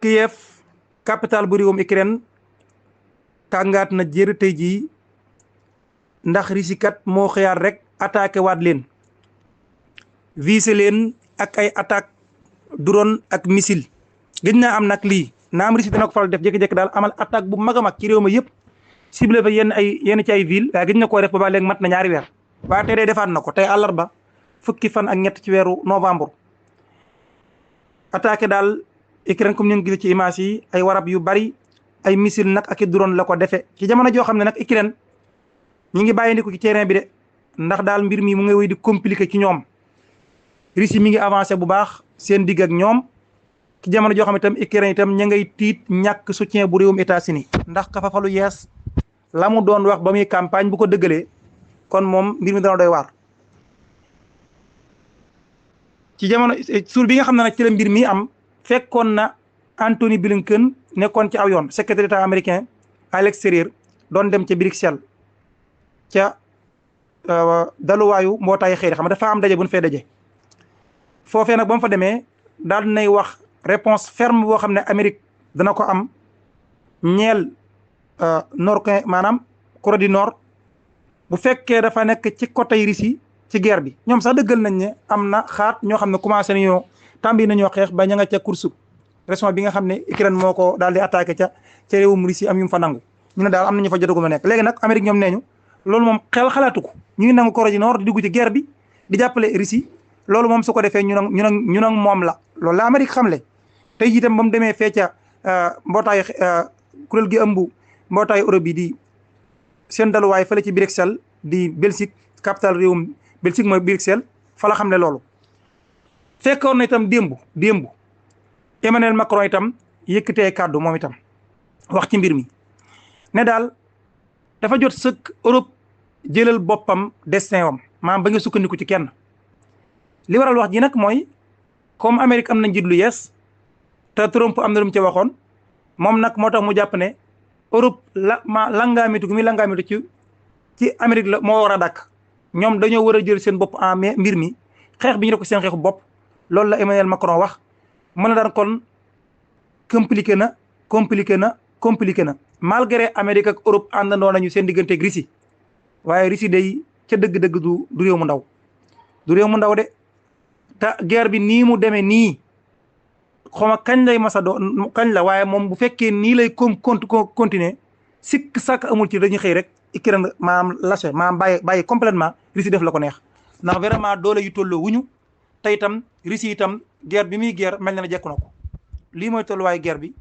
Kiev capital bu réewum Ukraine tàngaat na jër tey jii ndax Russie kat moo xëyaat rek attaqué waat leen visé leen ak ay attaque drone ak missile gëj naa am nag lii naam Russie dina ko faral def jékki-jékki daal amal attaque bu mag a mag ci réew ma yëpp ciblé fa yenn ci ay ville waaye gëj na koo def ba léegi mat na ñaari weer waaye tey day defaat na ko tey àllarba fukki fan ak ñett ci weeru novembre attaqué daal Ukraine comme ni nga gis ci image yi ay warab yu bari ay missile nag ak i drone la ko defee ci jamono joo xam ne nag Ukraine ñi ngi bàyyi ndiku ci terrain bi de ndax daal mbir mi mu ngi wéy di compliqué ci ñoom Russie mi ngi avancé bu baax seen digg ak ñoom ci jamono joo xam ne itam Ukraine itam ña ngay tiit ñàkk soutien bu réewum États-Unis ndax ka fa falu yees la mu doon wax ba muy campagne bu ko dëggalee kon moom mbir mi dana doy waar ci jamono suur bi nga xam ne nag ci la mbir mi am fekkoon na Anthony Blinken nekkoon ci aw yoon secrétaire d'État américain à l'extérieur doon dem ca Bruxelles ca daluwaayu mbootaayu xëy xam nga dafa am daje bu ñu fay daje foofee nag ba mu fa demee daal nay wax réponse ferme boo xam ne Amérique dana ko am ñeel nord maanaam Corée du Nord bu fekkee dafa nekk ci côté Russie ci guerre bi ñoom sax dëggal nañ ne am na xaat ñoo xam ne commencé nañoo tàmbi nañoo xeex ba ña nga ca course région bi nga xam ne Ukraine moo ko daal di attaqué ca réewum Russie am yu mu fa nangu ñu ne daal am nañu fa jotagum a nekk léegi nag Amérique ñoom nee ñu loolu moom xalaatu ko ñu ngi nangu Corée du Nord di dugg ci guerre bi di jàppale Russie loolu moom su ko defee ñu nag moom la loolu la Amérique xamle tey jii itam ba mu demee fee ca mbootaayu kuréel gi ëmb mbootaayu Europe bi di seen daluwaay fële ci Bruxelles di Belgique capital réewum Belgique mooy Bruxelles fa la xam ne loolu fekkoon na itam démb Emmanuel Macron itam yëkkatee kàddu moom itam wax ci mbir mi ne daal dafa jot sëkk Europe jëlal boppam destin wam maanaam ba nga sukkandiku ci kenn li waral wax ji nag mooy comme Amérique am na njiit lu yees te Trump am na lu mu ci waxoon moom nag moo tax mu jàpp ne Europe langaamitu gu muy langaamitu ci Amérique la moo war a dàkk ñoom dañoo war a jël seen bopp en mbir mi xeex bi ñu def ko seen xeexu bopp loolu la Emmanuel Macron wax mën na daan kon compliqué na malgré Amérique ak Europe àndandoo nañu seen digganteeg Russie waaye Russie day ca dëgg-dëgg du réew mu ndaw de te guerre bi nii mu demee nii xawma kañ lay masa doo kañ la waaye moom bu fekkee nii lay continuer sikk sàkk amul ci dañuy xëy rek Ukraine maanaam lâché maanaam bàyyi complètement Russie def la ko neex ndax vraiment doole yu tolloo wuñu te itam Russie itam guerre bi muy guerre mel na ne jekku na ko lii mooy tolluwaayu guerre bi